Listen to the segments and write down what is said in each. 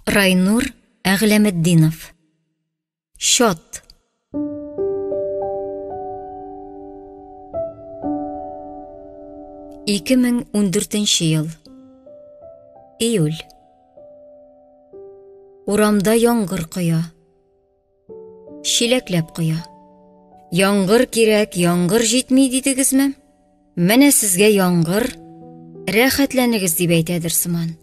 Райнур Әгъләметдинов. Чат. 2014 ел. Июль. Урамда яңгыр коя. Чиләкләп коя. Яңгыр кирәк, яңгыр җитми дидегезме? Менә сезгә яңгыр, рәхәтләнегез дип әйтәдер сыман.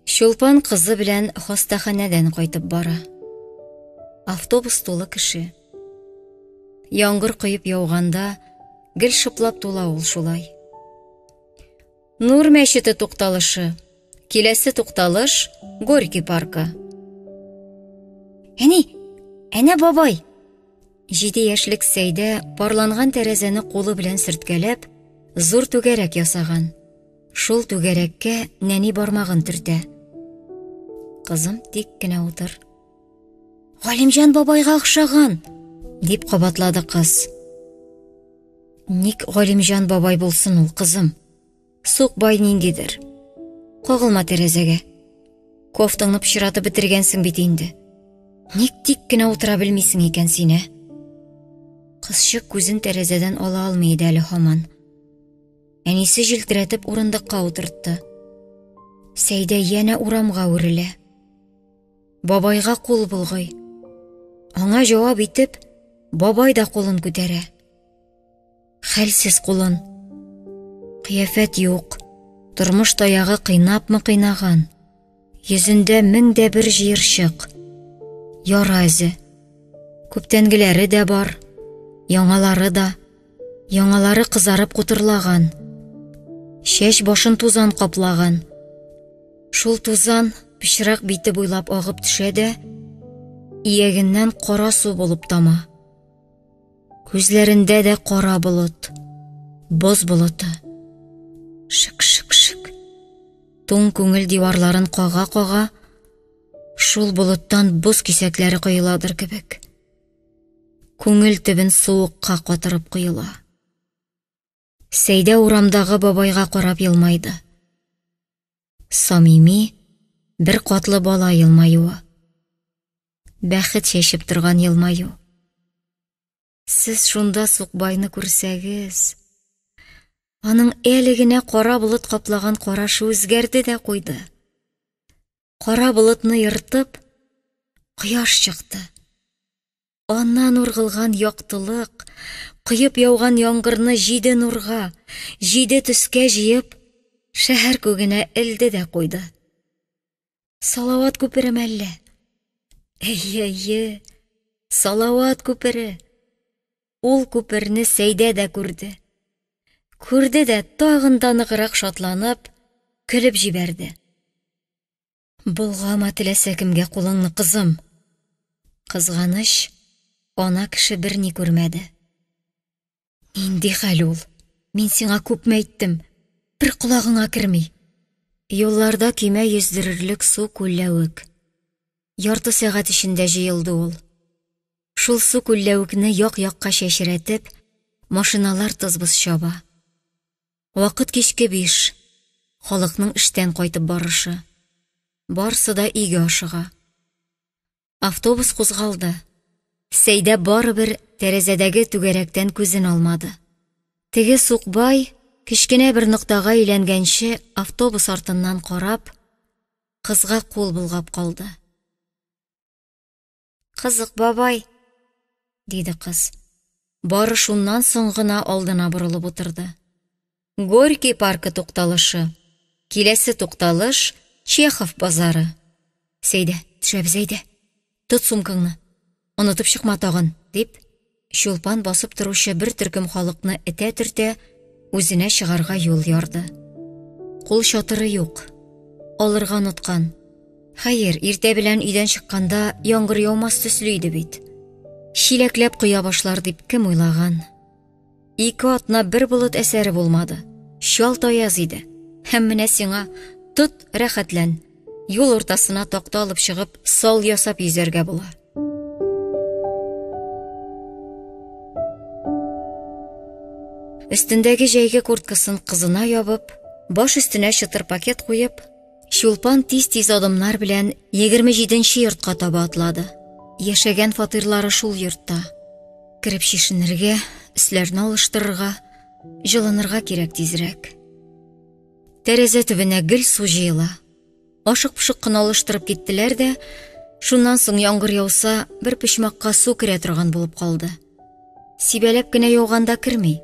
Чулпан кызы белән хастаханәдән кайтып бара. Автобус тулы кеше. Яңгыр коеп яуганда гел шыплап тула ул шулай. Нур мәчете тукталышы. Киләсе тукталыш Горький паркы. Әни, әнә бабай. Җиде яшьлек Сәйдә парланган тәрәзәне кулы белән сөрткәләп, зур түгәрәк ясаган. Шул түгәрәккә нәни бармагын төртә. Кызым, тик кенә утыр. Галимҗан бабайга охшаган, дип кабатлады кыз. Ник Галимҗан бабай булсын ул, кызым? Сукбай ниндидер. Кагылма тәрәзәгә. Кофтаңны пычратып бетергәнсең бит инде. Ник тик кенә утыра белмисең икән син, ә? Кызчык күзен тәрәзәдән ала алмый иде әле һаман. Әнисе җилтерәтеп урындыкка утыртты. Сәйдә янә урамга үрелә. Бабайга кул болгый. Аңа җавап итеп, бабай да кулын күтәрә. Хәлсез кулын. Кыяфәт юк. Тормыш таягы кыйнапмы кыйнаган. Йөзендә мең дә бер җыерчык. Яра эзе. Күптәнгеләре дә бар, яңалары да. Яңалары кызарып кутырлаган. Чәч башын тузан каплаган. Шул тузан пычрак бите буйлап агып төшә дә, иягеннән кара су булып тама. Күзләрендә дә кара болыт, боз болыты. Шык-шык-шык. Туң күңел диварларын кага-кага, шул болыттан боз кисәкләре коеладыр кебек. Күңел төбен суыкка катырып коела. Сәйдә урамдагы бабайга карап елмайды. Самими, бер катлы бала елмаюы. Бәхет чәчеп торган елмаю. Сез шунда сукбайны күрсәгез, аның әле генә кара болыт каплаган карашы үзгәрде дә куйды. Кара болытны ертып, кояш чыкты. Аннан ургылган яктылык, коеп яуган яңгырны җиде нурга, җиде төскә җыеп, шәһәр күгенә элде дә куйды. Салават күпере мәллә? Әйе, әйе, Салават күпере. Ул күперне Сәйдә дә күрде. Күрде дә тагын да ныграк шатланып, көлеп җибәрде. Болгама теләсә кемгә кулыңны, кызым. Кызганыч, ана кеше берни күрмәде. Нинди хәл ул? Мин сиңа күпме әйттем, бер колагыңа керми. Юлларда көймә йөздерерлек су күлләвек. Ярты сәгать эчендә җыелды ул. Шул су күлләвекне як-якка чәчрәтеп, машиналар тыз-быз чаба. Вакыт кичке биш, халыкның эштән кайтып барышы. Барсы да өйгә ашыга. Автобус кузгалды. Сәйдә барыбер тәрәзәдәге түгәрәктән күзен алмады. Теге сукбай, кечкенә бер ноктага әйләнгәнче автобус артыннан карап, кызга кул болгап калды. Кызык бабай, диде кыз. Бары шуннан соң гына алдына борылып утырды. Горький паркы тукталышы. Киләсе тукталыш Чехов базары. Сәйдә, төшәбез әйдә. Тот сумкаңны. Онытып чыкма тагын, дип, Чулпан басып торучы бер төркем халыкны этә-төртә үзенә чыгарга юл ярды. Кул чатыры юк. Алырга оныткан. Хәер, иртә белән өйдән чыкканда яңгыр яумас төсле иде бит. Чиләкләп коя башлар дип кем уйлаган? Ике атна бер болыт әсәре булмады. Чалт аяз иде. Һәм менә сиңа тот, рәхәтлән. Юл уртасына такта алып чыгып, сал ясап йөзәргә була. Өстендәге җәйге курткасын кызына ябып, баш өстенә чытыр пакет куеп, Чулпан тиз-тиз адымнар белән 27 нче йортка таба атлады. Яшәгән фатирлары шул йортта. Кереп чишенергә, өсләрне алыштырырга, җылынырга кирәк тизрәк. Тәрәзә төбенә гел су җыела. Ашык-пошык кына алыштырып киттеләр дә, шуннан соң яңгыр яуса, бер почмакка су керә торган булып калды. Сибәләп кенә яуганда керми.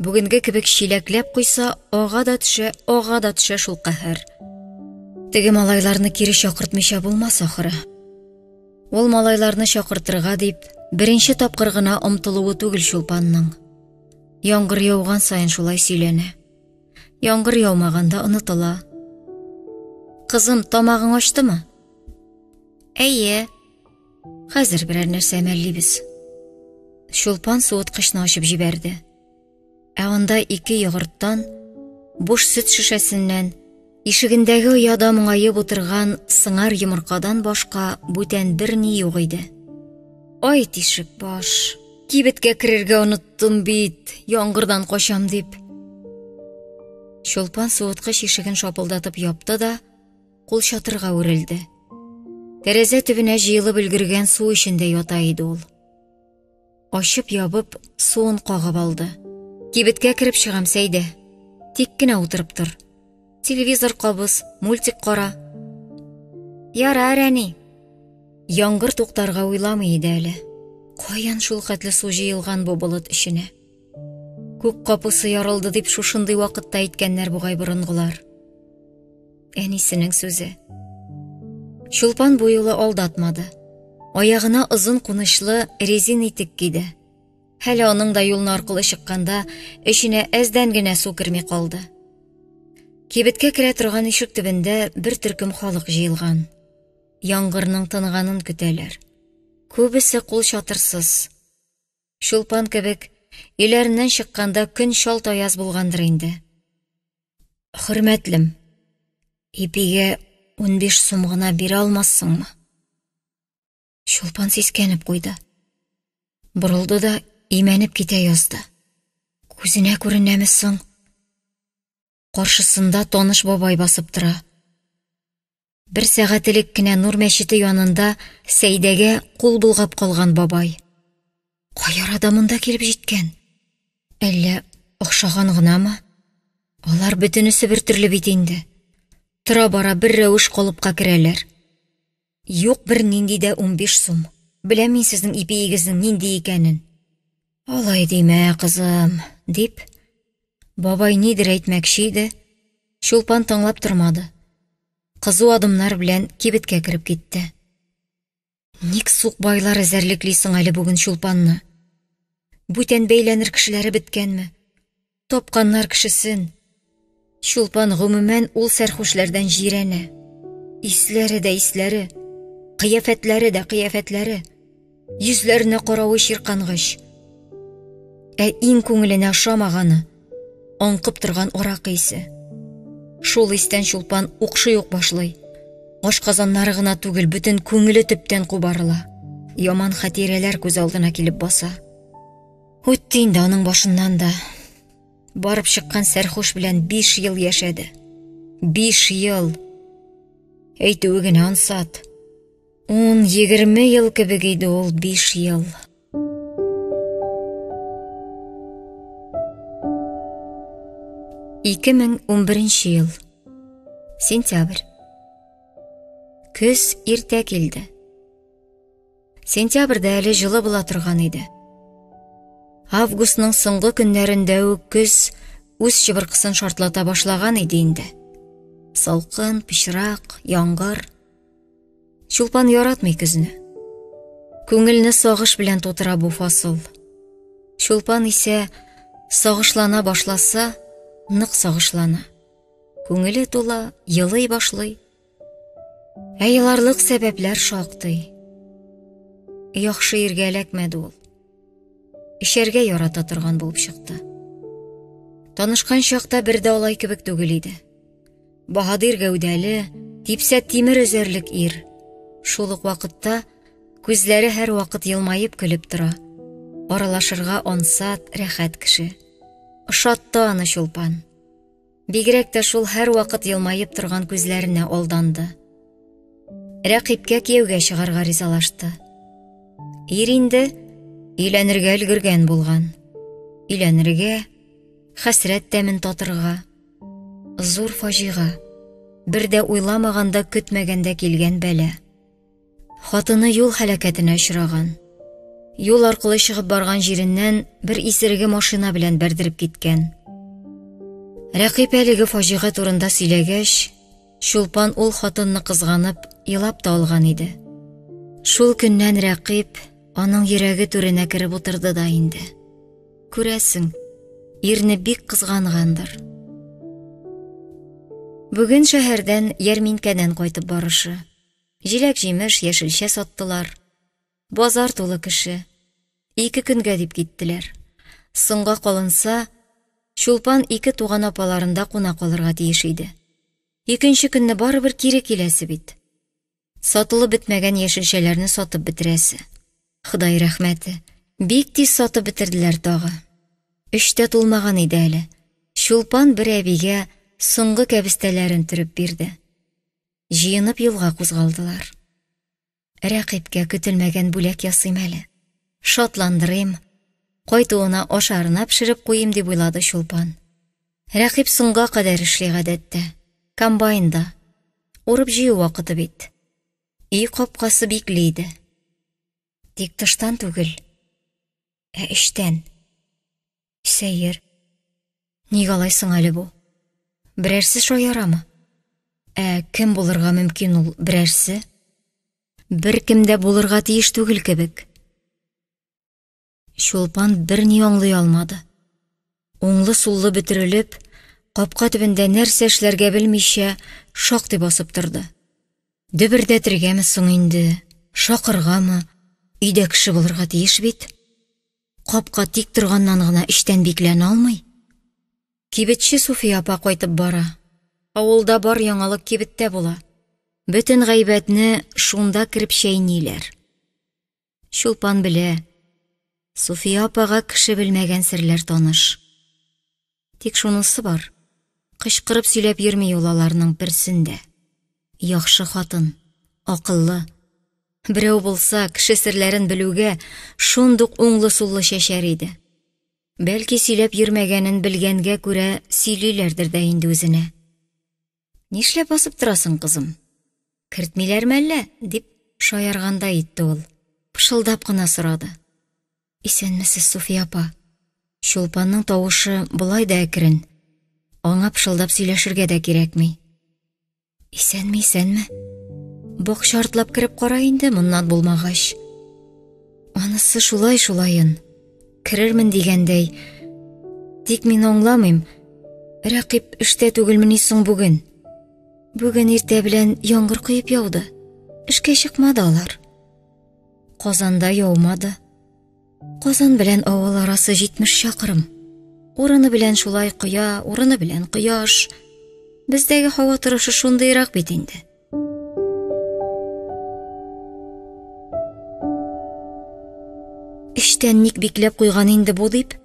Бүгенге кебек чиләкләп куйса, ага да төшә, ага да төшә шул каһәр. Теге малайларны кире чакыртмыйча булмас ахыры. Ул малайларны чакыртырга дип, беренче тапкыр гына омтылуы түгел Чулпанның. Яңгыр яуган саен шулай сөйләнә. Яңгыр яумаганда онытыла. Кызым, тамагың ачтымы? Әйе. Хәзер берәр нәрсә әмәллибез. Чулпан суыткычны ачып җибәрде. Ә анда ике йогырттан, буш сөт шешәсеннән, ишегендәге ояда моңаеп утырган сыңар йомыркадан башка бүтән берни юк иде. Ай, тишек баш. Кибеткә керергә оныттым бит, яңгырдан качам дип. Чулпан суыткыч ишеген шапылдатып япты да, кул чатырга үрелде. Тәрәзә төбенә җыелып өлгергән су эчендә ята иде ул. Ачып-ябып, суын кагып алды. Кибеткә кереп чыгам, Сәйдә. Тик кенә утырып тор. Телевизор кабыз, мультик кара. Ярар, әни. Яңгыр туктарга уйламый иде әле. Каян шул хәтле су җыелган бу болыт эченә? Күк капусы ярылды дип шушындый вакытта әйткәннәр бугай борынгылар. Әнисенең сүзе. Чулпан бу юлы алдатмады. Аягына озын кунычлы резин итек киде. Әле аның да юлны аркылы чыкканда эченә әздән генә су керми калды. Кибеткә керә торган ишек төбендә бер төркем халык җыелган. Яңгырның тынганын көтәләр. Күбесе кул чатырсыз. Чулпан кебек, өйләреннән чыкканда көн чалт аяз булгандыр инде. Хөрмәтлем, ипигә 15 сум гына бирә алмассыңмы? Чулпан сискәнеп куйды. Борылды да имәнеп китә язды. Күзенә күренәме соң? Каршысында таныш бабай басып тора. Бер сәгать элек кенә Нур мәчете янында Сәйдәгә кул болгап калган бабай. Кай арада монда килеп җиткән? Әллә охшаган гынамы? Алар бөтенесе бер төрле бит инде. Тора-бара бер рәвеш калыпка керәләр. Юк бер нинди дә 15 сум. Беләм мин сезнең ипиегезнең нинди икәнен. Алай димә, кызым, дип, бабай нидер әйтмәкче иде, Чулпан тыңлап тормады. Кызу адымнар белән кибеткә кереп китте. Ник сукбайлар эзәрлекли соң әле бүген Чулпанны? Бүтән бәйләнер кешеләре беткәнме? Тапканнар кешесен. Чулпан гомумән ул сәрхүшләрдән җирәнә. Исләре дә исләре, кыяфәтләре дә кыяфәтләре. Йөзләренә каравы чиркангыч. Ә иң күңеленә ошамаганы аңкып торган аракы исе. Шул истән Чулпан укшый ук башлый. Ашказаннары гына түгел, бөтен күңеле төптән кубарыла. Яман хатирәләр күз алдына килеп баса. Үтте инде аның башыннан да. Барып чыккан сәрхуш белән 5 ел яшәде. 5 ел. Әйтүе генә ансат. 10-20 ел кебек иде ул 5 ел. 2011 ел. Сентябрь. Көз иртә килде. Сентябрьдә әле җылы була торган иде. Августның соңгы көннәрендә үк көз үз чыбыркысын шартлата башлаган иде инде. Салкын, пычрак, яңгыр. Чулпан яратмый көзне. Күңелне сагыш белән тутыра бу фасыл. Чулпан исә сагышлана башласа, нык сагышлана. Күңеле тула, елый башлый. Ә еларлык сәбәпләр шактый. Яхшы иргә эләкмәде ул. Эчәргә ярата торган булып чыкты. Танышкан чакта бер дә алай кебек түгел иде. Баһадир гәүдәле, типсә тимер өзәрлек ир. Шул ук вакытта күзләре һәрвакыт елмаеп көлеп тора. Аралашырга ансат, рәхәт кеше. Ошатты аны Чулпан. Бигрәк тә шул һәрвакыт елмаеп торган күзләренә алданды. Рәкыйпкә кияүгә чыгарга ризалашты. Ир инде өйләнергә өлгергән булган. Өйләнергә, хәсрәт тәмен татырга. Зур фаҗига. Бер дә уйламаганда, көтмәгәндә килгән бәла. Хатыны юл һәлакәтенә очраган. Юл аркылы чыгып барган җиреннән бер исереге машина белән бәрдереп киткән. Рәкыйп әлеге фаҗига турында сөйләгәч, Чулпан ул хатынны кызганып, елап та алган иде. Шул көннән Рәкыйп аның йөрәге түренә кереп утырды да инде. Күрәсең, ирне бик кызгангандыр. Бүген шәһәрдән ярминкәдән кайтып барышы. Җиләк-җимеш, яшелчә саттылар. Базар тулы кеше. Ике көнгә дип киттеләр. Соңга калынса, Чулпан ике туган апаларында куна калырга тиеш иде. Икенче көнне барыбер кире киләсе бит. Сатылып бетмәгән яшелчәләрне сатып бетерәсе. Ходай рәхмәте, бик тиз сатып бетерделәр тагы. Өч тә тулмаган иде әле. Чулпан бер әбигә соңгы кәбестәләрен төреп бирде. Җыенып юлга кузгалдылар. Рәкыйпкә көтелмәгән бүләк ясыйм әле. Шатландырыйм, кайтуына ашарына пешереп куйыйм дип уйлады Чулпан. Рәкыйп соңга кадәр эшли гадәттә. Комбайнда. Урып-җыю вакыты бит. Өй капкасы бикле иде. Тик тыштан түгел, ә эчтән. Сәер. Ник алай соң әле бу? Берәрсе шаярамы? Ә кем булырга мөмкин ул берәрсе? Беркем дә булырга тиеш түгел кебек. Чулпан берни аңлый алмады. Уңлы-суллы бөтерелеп, капка төбендә нәрсә эшләргә белмичә, шактый басып торды. Дөбердәтергәме соң инде, шакыргамы? Өйдә кеше булырга тиеш бит. Капка тик торганнан гына эчтән бикләнә алмый. Кибетче Суфия апа кайтып бара. Авылда бар яңалык кибеттә була. Бөтен гайбәтне шунда кереп чәйниләр. Чулпан белә, Суфия апага кеше белмәгән серләр таныш. Тик шунысы бар, кычкырып сөйләп йөрми ул аларның берсен дә. Яхшы хатын, акыллы. Берәү булса, кеше серләрен белүгә шундук уңлы-суллы чәчәр иде. Бәлки сөйләп йөрмәгәнен белгәнгә күрә сөйлиләрдер дә инде үзенә. Нишләп басып торасың, кызым? Кертмиләрме әллә? дип шаяргандай итте ул. Пышылдап кына сорады. Исәнмесез, Суфия апа. Чулпанның тавышы болай да әкрен. Аңа пышылдап сөйләшергә дә кирәкми. Исәнме, исәнме. Бакча артлап кереп кара инде моннан булмагач. Анысы шулай шулаен. Керермен дигәндәй. Тик мин аңламыйм. Рәкыйп эштә түгелмени соң бүген? Бүген иртә белән яңгыр коеп яуды. Эшкә чыкмады алар. Казанда яумады. Казан белән авыл арасы 70 чакрым. Урыны белән шулай коя, урыны белән кояш. Бездәге һава торышы шундыйрак бит инде. Эчтән ник бикләп куйган инде бу дип,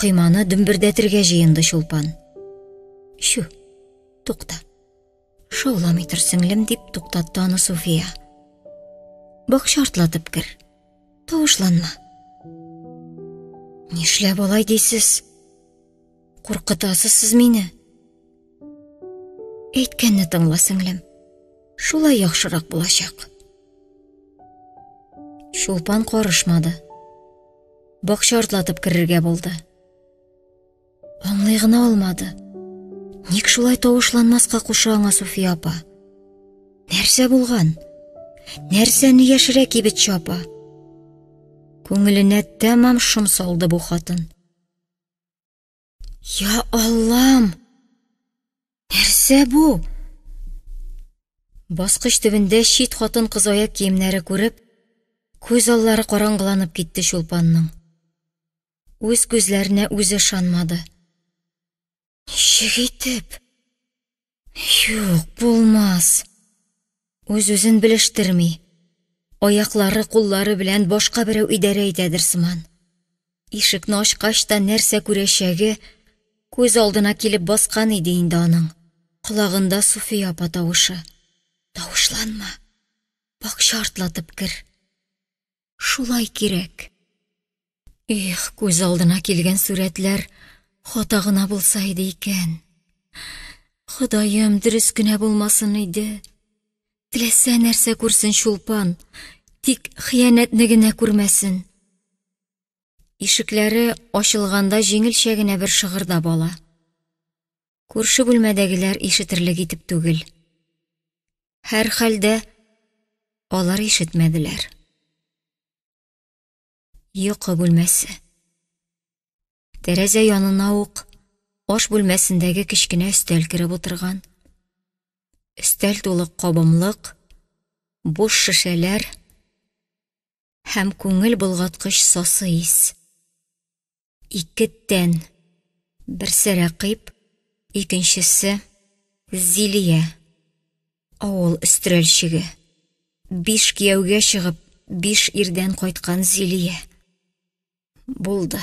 койманы дөмбердәтергә җыенды Чулпан. Чү, тукта. Шауламый тор, сеңлем, дип туктатты аны Суфия. Бакча артлатып кер. Тавышланма. Нишләп алай дисез? Куркытасыз сез мине. Әйткәнне тыңла, сеңлем. Шулай яхшырак булачак. Чулпан карышмады. Бакча артлатып керергә булды. Аңлый гына алмады. Ник шулай тавышланмаска куша аңа Суфия апа? Нәрсә булган? Нәрсәне яшерә кибетче апа? Күңеленә тәмам шом салды бу хатын. Я Аллам! Нәрсә бу? Баскыч төбендә чит хатын-кыз аяк киемнәре күреп, күз аллары караңгыланып китте Чулпанның. Үз күзләренә үзе ышанмады. Ничек итеп? Юк, булмас. Үз-үзен белештерми. Аяклары, куллары белән башка берәү идарә итәдер сыман. Ишекне ачкач та нәрсә күрәчәге Күз алдына килеп баскан иде инде аның. Колагында Суфия апа тавышы. Тавышланма, бакча артлатып кер. Шулай кирәк. Эх, күз алдына килгән сурәтләр хата гына булса иде икән. Ходаем, дөрес кенә булмасын иде. Теләсә нәрсә күрсен Чулпан, тик хыянәтне генә күрмәсен. Ишекләре ачылганда җиңелчә генә бер шыгырдап ала. Күрше бүлмәдәгеләр ишетерлек итеп түгел. Һәрхәлдә, алар ишетмәделәр. Йокы бүлмәсе. Тәрәзә янына ук аш бүлмәсендәге кечкенә өстәл кереп утырган. Өстәл тулы кабымлык, буш шешәләр, һәм күңел болгаткыч сасы ис. Ике тән, берсе Рәкыйп, икенчесе Зилия, авыл өстерәлчеге. Биш кияүгә чыгып, биш ирдән кайткан Зилия. Булды.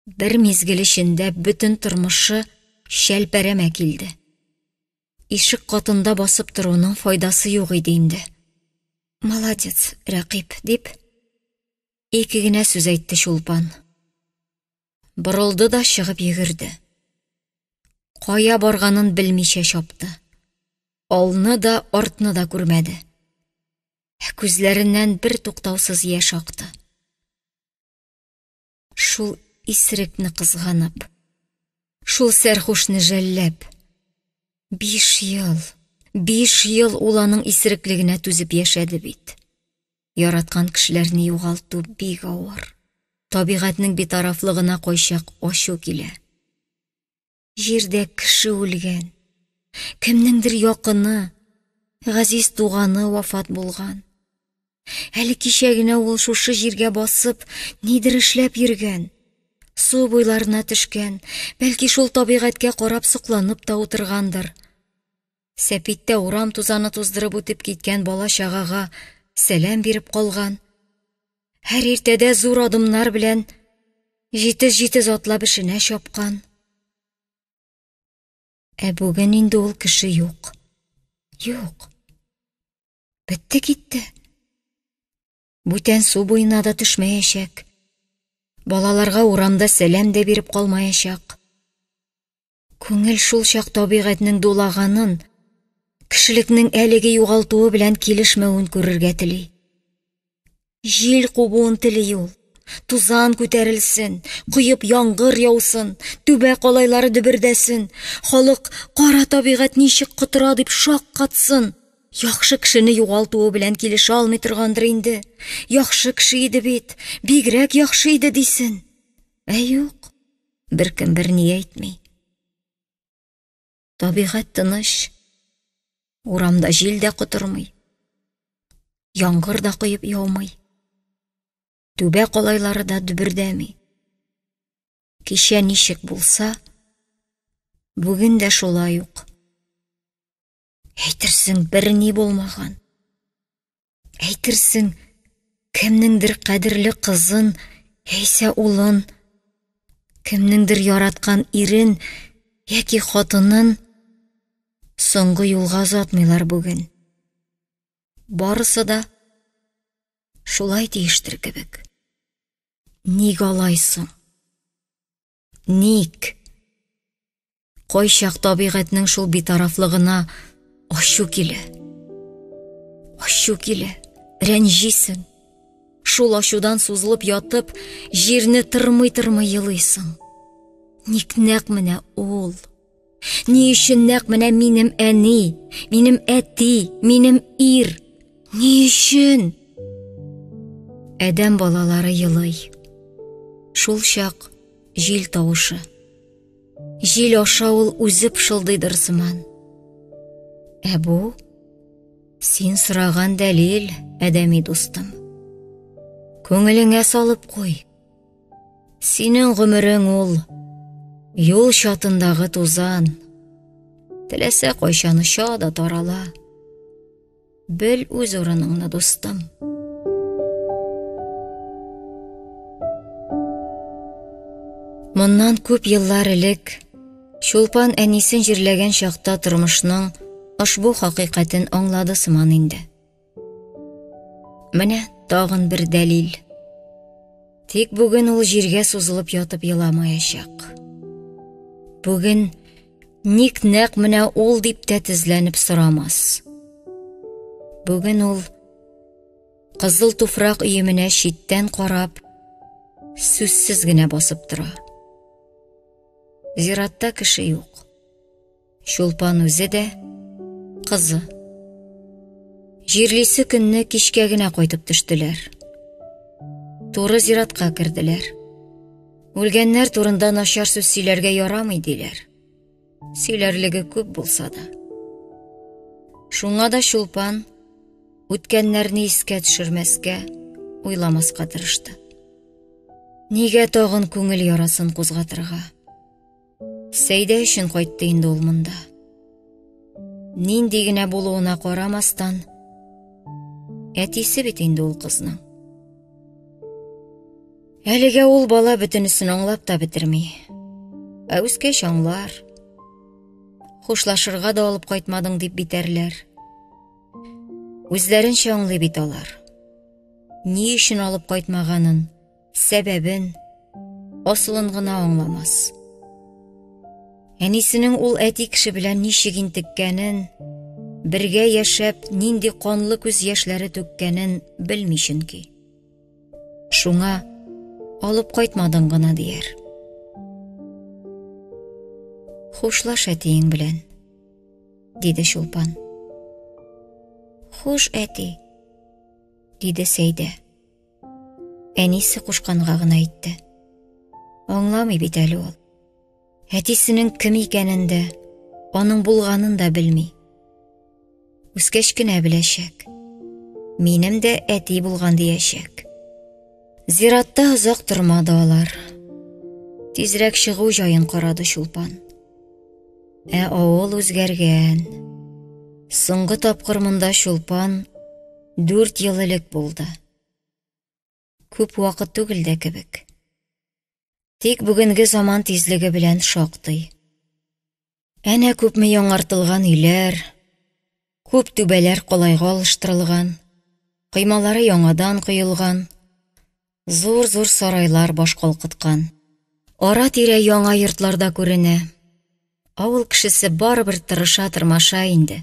Бер мизгел эчендә бөтен тормышы чәлпәрәмә килде. Ишек катында басып торуның файдасы юк иде инде. Молодец, Рәкыйп, дип, ике генә сүз әйтте Чулпан. Борылды да чыгып йөгерде. Кая барганын белмичә чапты. Алны да, артны да күрмәде. Ә күзләреннән бер туктаусыз яшь акты. Шул исерекне кызганып, шул сәрхушны жәлләп. Биш ел, биш ел ул аның исереклегенә түзеп яшәде бит. Яраткан кешеләрне югалту бик авыр. Табигатьнең битарафлыгына кайчак ачу килә. Җирдә кеше үлгән, кемнеңдер якыны, газиз туганы вафат булган. Әле кичә генә ул шушы җиргә басып, нидер эшләп йөргән. Су буйларына төшкән, бәлки шул табигатькә карап сокланып та утыргандыр. Сәпиттә урам тузаны туздырып үтеп киткән бала-чагага сәлам биреп калган. Һәр иртәдә зур адымнар белән җитез-җитез атлап эшенә чапкан. Ә бүген инде ул кеше юк. Юк. Бетте китте. Бүтән су буена да төшмәячәк. Балаларга урамда сәлам дә биреп калмаячак. Күңел шул чак табигатьнең дулаганын, кешелекнең әлеге югалтуы белән килешмәвен күрергә тели. Җил кубуын тели ул. Тузан күтәрелсен, коеп яңгыр яусын, түбә калайлары дөбердәсен, халык кара табигать ничек котыра дип шаккатсын. Яхшы кешене югалтуы белән килешә алмый торгандыр инде. Яхшы кеше иде бит, бигрәк яхшы иде дисен. Ә юк, беркем берни әйтми. Табигать тыныч, урамда җил дә котырмый, яңгыр да коеп яумый, түбә калайлары да дөбердәми. Кичә ничек булса, бүген дә шулай ук. Әйтерсең, берни булмаган. Әйтерсең, кемнеңдер кадерле кызын, яисә улын, кемнеңдер яраткан ирен яки хатынын соңгы юлга озатмыйлар бүген. Барысы да шулай тиештер кебек. Ник алай соң? Ник? Кайчак табигатьнең шул битарафлыгына ачу килә. Ачу килә, рәнҗисең. Шул ачудан сузылып ятып, җирне тырмый-тырмый елыйсың. Ник нәкъ менә ул? Ни өчен нәкъ менә минем әни, минем әти, минем ир? Ни өчен? Адәм балалары елый. Шул чак җил тавышы. Җил аша ул үзе пышылдыйдыр сыман. Ә бу син сораган дәлил, адәми дустым. Күңелеңә салып куй. Синең гомерең ул юл чатындагы тузан. Теләсә кайчан оча да тарала. Бел үз урыныңны, дустым. Моннан күп еллар элек Чулпан әнисен җирләгән чакта тормышның ошбу хакыйкатен аңлады сыман инде. Менә тагын бер дәлил. Тик бүген ул җиргә сузылып ятып еламаячак. Бүген ник нәкъ менә ул дип тә тезләнеп сорамас. Бүген ул кызыл туфрак өеменә читтән карап, сүзсез генә басып тора. Зиратта кеше юк. Чулпан үзе дә, кызы. Җирлисе көнне кичкә генә кайтып төштеләр. Туры зиратка керделәр. Үлгәннәр турында начар сүз сөйләргә ярамый диләр. Сөйләрлеге күп булса да. Шуңа да Чулпан үткәннәрне искә төшермәскә, уйламаска тырышты. Нигә тагын күңел ярасын кузгатырга? Сәйдә өчен кайтты инде ул монда. Нинди генә булуына карамастан, әтисе бит инде ул кызның. Әлегә ул бала бөтенесен аңлап та бетерми. Ә үскәч аңлар. Хушлашырга да алып кайтмадың дип битәрләр. Үзләренчә аңлый бит алар. Ни өчен алып кайтмаганын, сәбәбен, асылын гына аңламас. Әнисенең ул әти кеше белән ничек интеккәнен, бергә яшәп, нинди канлы күз яшьләре түккәнен белми чөнки. Шуңа алып кайтмадың гына дияр. Хушлаш әтиең белән, диде Чулпан. Хуш, әти, диде Сәйдә. Әнисе кушканга гына әйтте. Аңламый бит әле ул. Әтисенең кем икәнен дә, аның булганын да белми. Үскәч кенә беләчәк. Минем дә әти булган диячәк. Зиратта озак тормады алар. Тизрәк чыгу җаен карады Чулпан. Ә авыл үзгәргән. Соңгы тапкыр монда Чулпан 4 ел элек булды. Күп вакыт түгел дә кебек. Тик бүгенге заман тизлеге белән шактый. Әнә күпме яңартылган өйләр, күп түбәләр калайга алыштырылган, коймалары яңадан коелган, зур-зур сарайлар баш калкыткан. Ара-тирә яңа йортлар да күренә. Авыл кешесе барыбер тырыша-тырмаша инде.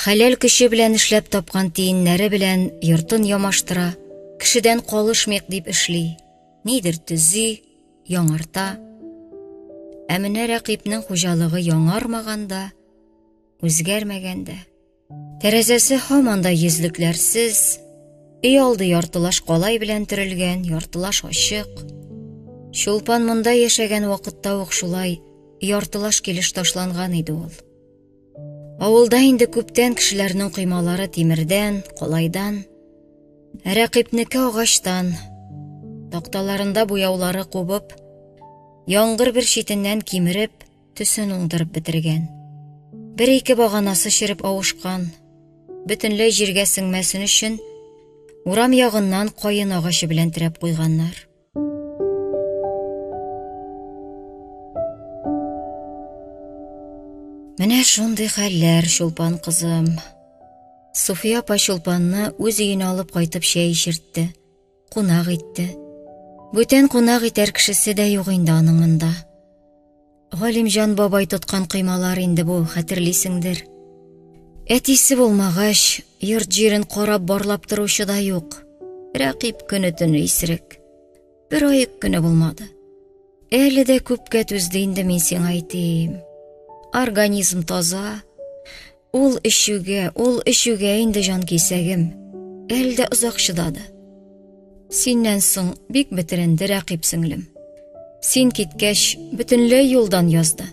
Хәләл көче белән эшләп тапкан тиеннәре белән йортын ямаштыра, кешедән калышмыйк дип эшли, нидер төзи, яңарта. Ә менә Рәкыйпнең хуҗалыгы яңармаган да, үзгәрмәгән дә. Тәрәзәсе һаман да йөзлекләрсез, өй алды яртылаш калай белән төрелгән, яртылаш ачык. Чулпан монда яшәгән вакытта ук шулай яртылаш килеш ташланган иде ул. Авылда инде күптән кешеләрнең коймалары тимердән, калайдан, Рәкыйпнеке агачтан, такталарында буяулары кубып, яңгыр бер читеннән кимереп, төсен уңдырып бетергән. Бер-ике баганасы череп авышкан. Бөтенләй җиргә сеңмәсен өчен урам ягыннан каен агачы белән терәп куйганнар. Менә шундый хәлләр, Чулпан кызым. Суфия апа Чулпанны үз өенә алып кайтып чәй эчертте. Кунак итте. Бүтән кунак итәр кешесе дә юк инде аның монда. Галимҗан бабай тоткан коймалар инде бу, хәтерлисеңдер. Әтисе булмагач, йорт җирен карап барлап торучы да юк. Рәкыйп көне-төне исерек. Бер аек көне булмады. Әле дә күпкә түзде инде мин сиңа әйтим. Организм таза. Ул эчүгә, ул эчүгә инде җан кисәгем. Әле дә озак чыдады. Синнән соң бик бетеренде Рәкыйп сеңлем. Син киткәч, бөтенләй юлдан язды.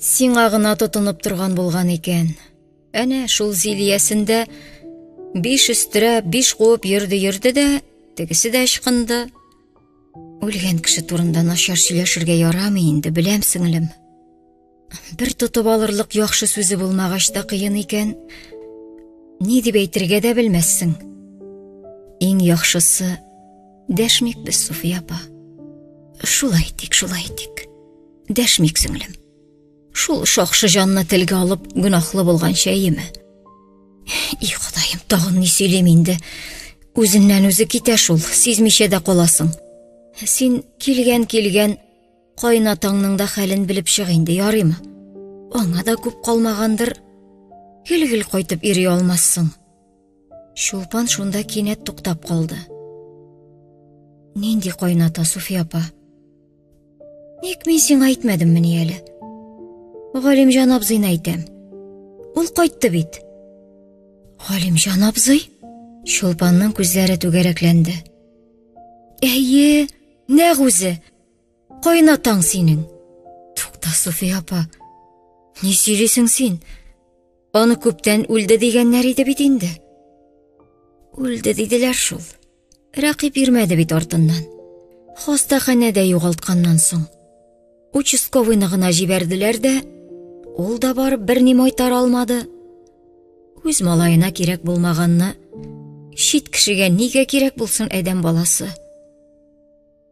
Сиңа гына тотынып торган булган икән. Әнә шул Зилиясендә биш өстерәп, биш куып йөрде-йөрде дә, тегесе дә ычкынды. Үлгән кеше турында начар сөйләшергә ярамый инде, беләм, сеңлем. Бер тотып алырлык яхшы сүзе булмагач та кыен икән. Ни дип әйтергә дә белмәссең. Иң яхшысы дәшмик без, Суфия апа. Шулай итик, шулай итик. Дәшмик, сеңлем. Шул шакшы җанны телгә алып, гөнаһлы булганчы, әйеме? И, Ходаем, тагын ни сөйлим инде? Үзеннән үзе китә шул, сизмичә дә каласың. Син килгән-килгән кайнатаңның да хәлен белеп чык инде, ярыймы? Аңа да күп калмагандыр. Гел-гел кайтып йөри алмассың. Чулпан шунда кинәт туктап калды. Нинди кайната, Суфия апа? Ник мин сиңа әйтмәдеммени әле? Галимҗан абзыйны әйтәм. Ул кайтты бит. Галимҗан абзый? Чулпанның күзләре түгәрәкләнде. Әйе, нәкъ үзе. Кайнатаң синең. Тукта, Суфия апа. Ни сөйлисең син? Аны күптән үлде дигәннәр иде бит инде. Үлде диделәр шул. Рәкыйп йөрмәде бит артыннан. Хастаханәдә югалтканнан соң. Участковыйны гына җибәрделәр дә, ул да барып берни майтара алмады. Үз малаена кирәк булмаганны чит кешегә нигә кирәк булсын адәм баласы?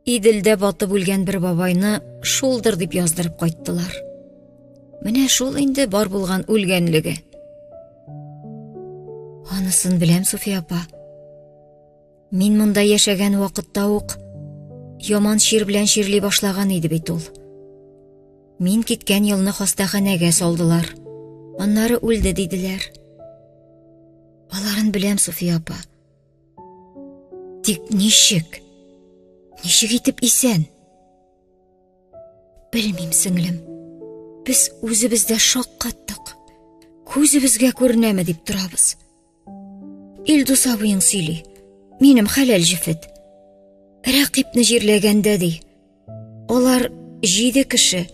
Иделдә батып үлгән бер бабайны шулдыр дип яздырып кайттылар. Менә шул инде бар булган үлгәнлеге. Анысын беләм, Суфия апа. Мин монда яшәгән вакытта ук яман чир белән чирли башлаган иде бит ул. Мин киткән елны хастаханәгә салдылар. Аннары үлде диделәр. Аларын беләм, Суфия апа. Тик ничек? Ничек итеп исән? Белмим, сеңлем. Без үзебез дә шаккаттык. Күзебезгә күренәме дип торабыз. Илдус абыең сөйли. Минем хәләл җефет. Рәкыйпне җирләгәндә ди. Алар җиде кеше.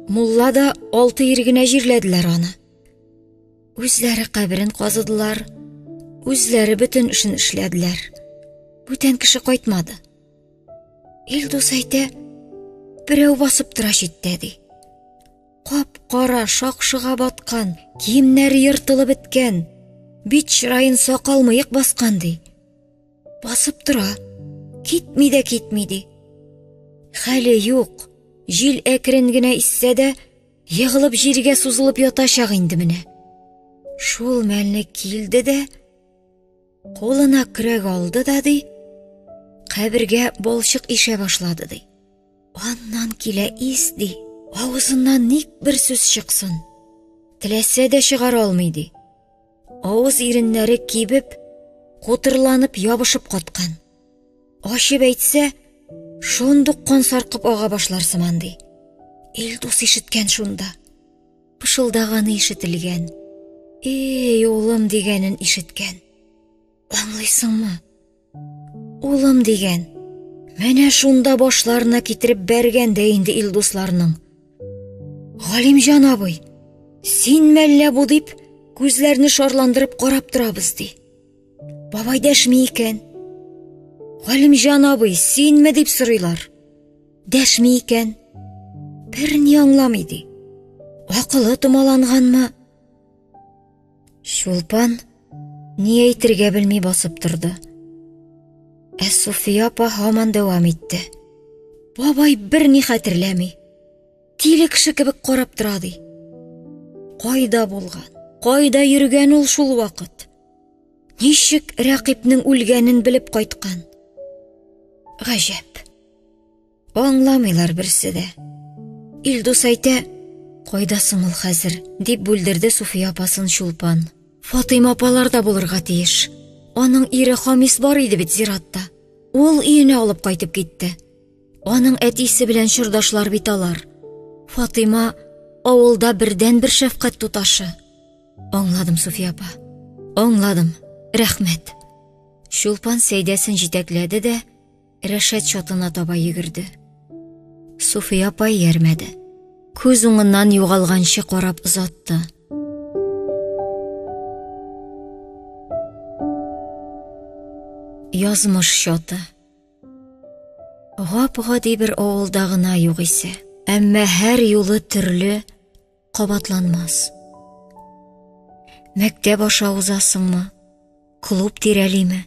Мулла да алты ир генә җирләделәр аны. Үзләре каберен казыдылар, үзләре бөтен эшен эшләделәр. Бүтән кеше кайтмады. Илдус әйтә, берәү басып тора читтә ди. Кап-кара шакшыга баткан, киемнәре ертылып беткән, бит чыраен сакал-мыек баскан ди. Басып тора, китми дә китми ди. Хәле юк, җил әкрен генә иссә дә, Егылып җиргә сузылып ятачак инде менә. Шул мәлне килде дә, кулына көрәк алды да ди, кабергә балчык ишә башлады ди. Аннан килә ис ди, авызыннан ник бер сүз чыксын. Теләсә дә чыгара алмый ди. Авыз иреннәре кибеп, кутырланып ябышып каткан. Ачып әйтсә, шундук кан саркып ага башлар сыман ди. Илдус ишеткән шунда. Пышылдаганы ишетелгән. Эй, улым дигәнен ишеткән. Аңлыйсыңмы? Улым дигән. Менә шунда башларына китереп бәргән дә инде Илдусларның. Галимҗан абый, син мәллә бу дип, күзләрне шарландырып карап торабыз ди. Бабай дәшми икән. Галимҗан абый, синме дип сорыйлар. Дәшми икән. Берни аңламый ди. Акылы томаланганмы? Чулпан ни әйтергә белми басып торды. Ә Суфия апа һаман дәвам итте. Бабай берни хәтерләми. Тиле кеше кебек карап тора ди. Кайда булган, кайда йөргән ул шул вакыт? Ничек Рәкыйпнең үлгәнен белеп кайткан? Гаҗәп. Аңламыйлар берсе дә. Илдус әйтә, кайда соң ул хәзер? дип бүлдерде Суфия апасын Чулпан. Фатыйма апалар да булырга тиеш. Аның ире Хамис бар иде бит зиратта. Ул өенә алып кайтып китте. Аның әтисе белән чордашлар бит алар. Фатыйма авылда бердәнбер шәфкать туташы. Аңладым, Суфия апа. Аңладым. Рәхмәт. Чулпан Сәйдәсен җитәкләде дә Рәшәт чатына таба йөгерде. Суфия апа иярмәде. Күз уңыннан югалганчы карап озатты. Язмыш чаты. Гап-гади бер авылда гына югыйсә. Әмма һәр юлы төрле, кабатланмас. Мәктәп аша узасыңмы? Клуб тирәлиме?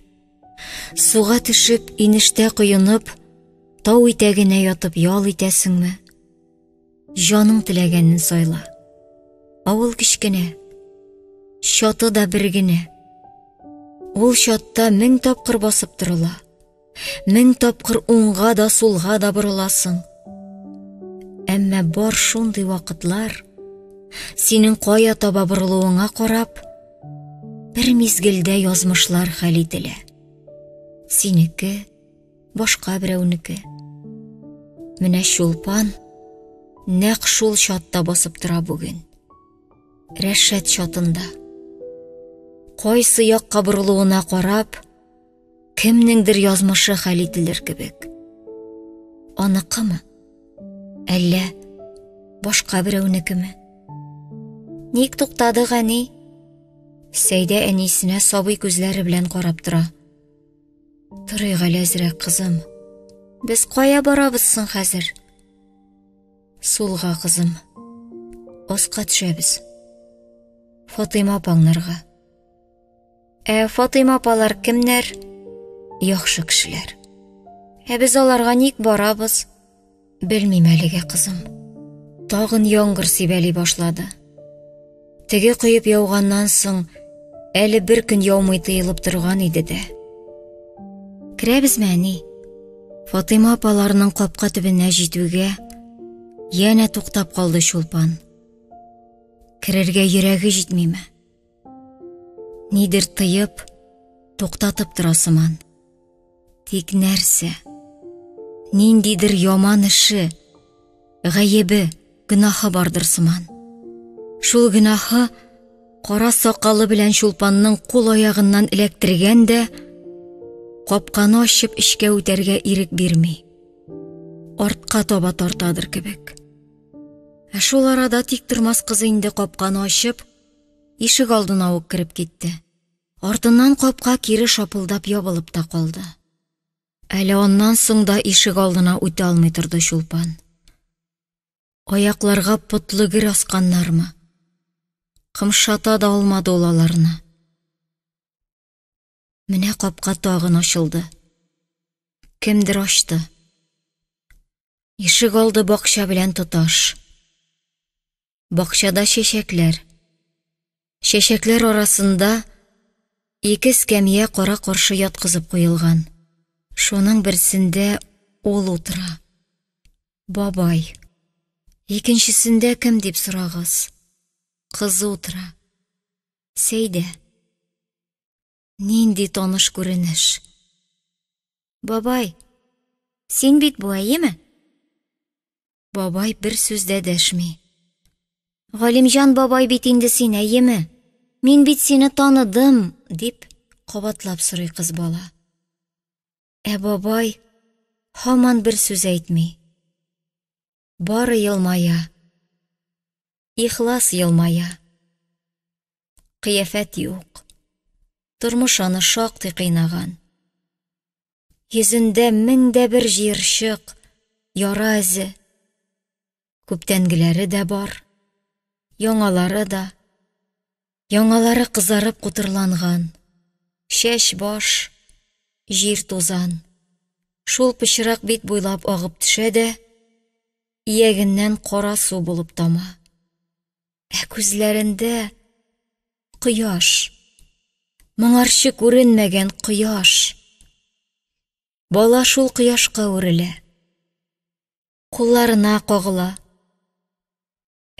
Суга төшеп, инештә коенып, тау итәгенә ятып ял итәсеңме? Җаның теләгәнен сайла. Авыл кечкенә. Чаты да бер генә. Ул чатта мең тапкыр басып торыла. Мең тапкыр уңга да, сулга да борыласың. Әмма бар шундый вакытлар, синең кая таба борылуыңа карап, бер мизгелдә язмышлар хәл ителә. Синеке, башка берәүнеке. Менә Чулпан нәкъ шул чатта басып тора бүген. Рәшәт чатында. Кайсы якка борылуына карап, кемнеңдер язмышы хәл ителер кебек. Аныкымы? Әллә башка берәүнекеме? Ник туктадык, әни? Сәйдә әнисенә сабый күзләре белән карап тора. Торыйк әле әзрәк, кызым. Без кая барабыз соң хәзер? Сулга, кызым. Аска төшәбез. Фатыйма апаңнарга. Ә Фатыйма апалар кемнәр? Яхшы кешеләр. Ә без аларга ник барабыз? Белмим әлегә, кызым. Тагын яңгыр сибәли башлады. Теге коеп яуганнан соң әле бер көн яумый тыелып торган иде дә. Керәбезме, әни? Фатыйма апаларының капка төбенә җитүгә янә туктап калды Чулпан. Керергә йөрәге җитмиме? Нидер тыеп, туктатып тора сыман. Тик нәрсә? Ниндидер яман эше, гаебе, гөнаһы бардыр сыман. Шул гөнаһы кара сакалы белән Чулпанның кул аягыннан эләктергән дә, капканы ачып эчкә үтәргә ирек бирми. Артка таба тартадыр кебек. Ә шул арада тик тормас кыз инде капканы ачып, ишек алдына ук кереп китте. Артыннан капка кире шапылдап ябылып та калды. Әле аннан соң да ишек алдына үтә алмый торды Чулпан. Аякларга потлы гер асканнармы? Кымшата да алмады ул аларны. Менә капка тагын ачылды. Кемдер ачты. Ишек алды бакча белән тоташ. Бакчада чәчәкләр. Чәчәкләр арасында ике эскәмия кара-каршы яткызып куелган. Шуның берсендә ул утыра. Бабай. Икенчесендә кем дип сорагыз? Кызы утыра. Сәйдә. Нинди таныш күренеш. Бабай, син бит бу, әйеме? Бабай бер сүз дә дәшми. Галимҗан бабай бит инде син, әйеме? Мин бит сине таныдым, дип кабатлап сорый кыз бала. Ә бабай һаман бер сүз әйтми. Бары елмая. Ихлас елмая. Кыяфәт юк. Тормыш аны шактый кыйнаган. Йөзендә мең дә бер җыерчык, яра эзе. Күптәнгеләре дә бар, яңалары да. Яңалары кызарып кутырланган. Чәч-баш, җир тузан. Шул пычрак бит буйлап агып төшә дә, иягеннән кара су булып тама. Ә күзләрендә кояш. Моңарчы күренмәгән кояш. Бала шул кояшка үрелә. Кулларына кагыла.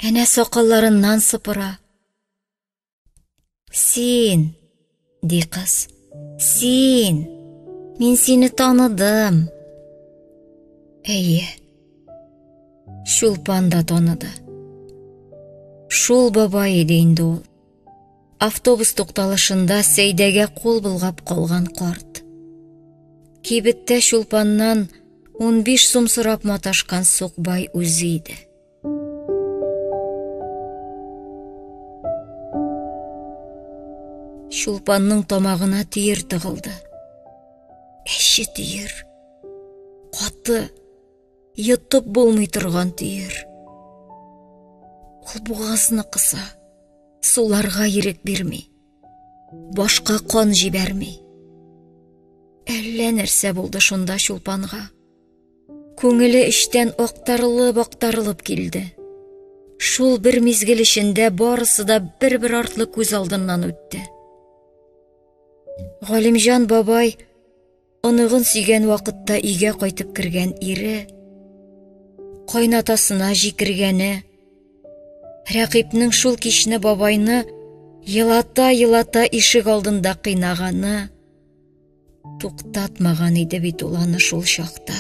Әнә сакалларыннан сыпыра. Син, ди кыз. Син. Мин сине таныдым. Әйе. Чулпан да таныды. Шул бабай иде инде ул. Автобус тукталышында Сәйдәгә кул болгап калган карт. Кибеттә Чулпаннан 15 сум сорап маташкан сукбай үзе иде. Чулпанның тамагына төер тыгылды. Әче төер. Каты, йотып булмый торган төер. Ул бугазны кыса, суларга ирек бирми. Башка кан җибәрми. Әллә нәрсә булды шунда Чулпанга. Күңеле эчтән актарылып-актарылып килде. Шул бер мизгел эчендә барысы да бер-бер артлы күз алдыннан үтте. Галимҗан бабай оныгын сөйгән вакытта өйгә кайтып кергән ире, кайнатасына җикергәне, Рәкыйпнең шул кичне бабайны елата-елата ишек алдында кыйнаганы туктатмаган иде бит ул аны шул чакта.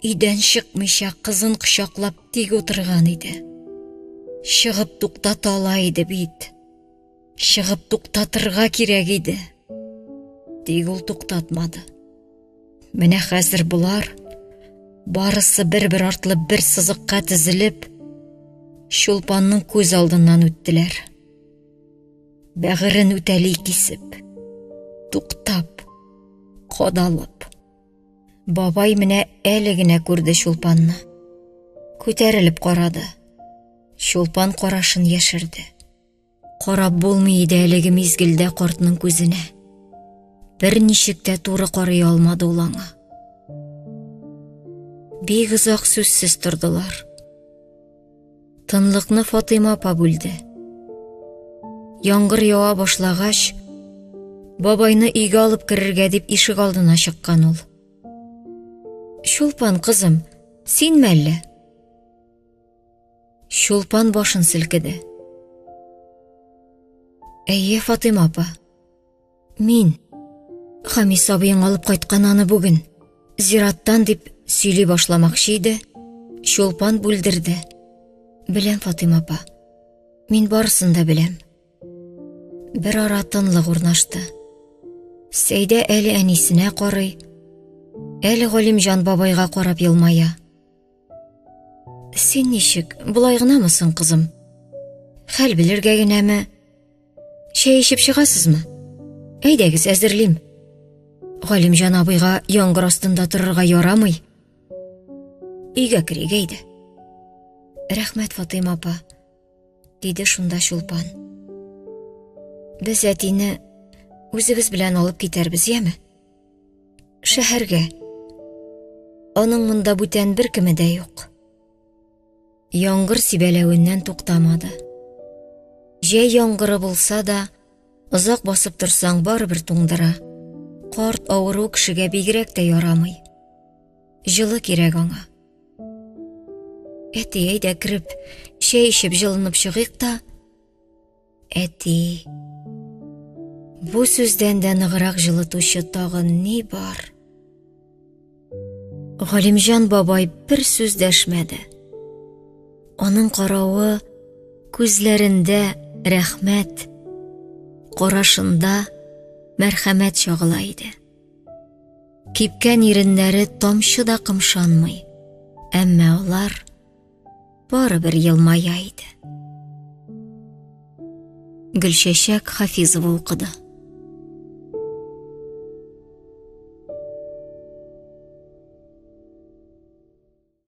Өйдән чыкмыйча кызын кочаклап тик утырган иде. Чыгып туктата ала иде бит. Чыгып туктатырга кирәк иде. Тик ул туктатмады. Менә хәзер болар барысы бер-бер артлы бер сызыкка тезелеп, Чулпанның күз алдыннан үттеләр. Бәгырен үтәли кисеп, туктап, кадалып. Бабай менә әле генә күрде Чулпанны. Күтәрелеп карады. Чулпан карашын яшерде. Карап булмый иде әлеге мизгелдә картның күзенә. Берничек тә туры карый алмады ул аңа. Бик озак сүзсез тордылар. Тынлыкны Фатыйма апа бүлде. Яңгыр ява башлагач, бабайны өйгә алып керергә дип ишек алдына чыккан ул. Чулпан, кызым, синме әллә? Чулпан башын селкеде. Әйе, Фатыйма апа. Мин. Хамис абыең алып кайткан аны бүген. Зираттан дип сөйли башламакчы иде, Чулпан бүлдерде. Беләм, Фатыйма апа. Мин барысын да беләм. Бер ара тынлык урнашты. Сәйдә әле әнисенә карый, әле Галимҗан бабайга карап елмая. Син ничек, болай гынамы соң, кызым? Хәл белергә генәме? Чәй эчеп чыгасызмы? Әйдәгез, әзерлим. Галимҗан абыйга яңгыр астында торырга ярамый. Өйгә керик, әйдә. Рәхмәт, Фатыйма апа, диде шунда Чулпан. Без әтине үзебез белән алып китәрбез, яме? Шәһәргә. Аның монда бүтән бер кеме дә юк. Яңгыр сибәләвеннән туктамады. Җәй яңгыры булса да, озак басып торсаң барыбер туңдыра. Карт авыру кешегә бигрәк тә ярамый. Җылы кирәк аңа. Әти, әйдә кереп, чәй эчеп җылынып чыгыйк та, Әти. Бу сүздән дә ныграк җылытучы тагын ни бар? Галимҗан бабай бер сүз дәшмәде. Аның каравы күзләрендә рәхмәт, карашында мәрхәмәт чагыла иде. Кипкән иреннәре тамчы да кымшанмый, әмма алар барыбер елмая иде. Гөлчәчәк Хафизова укыды.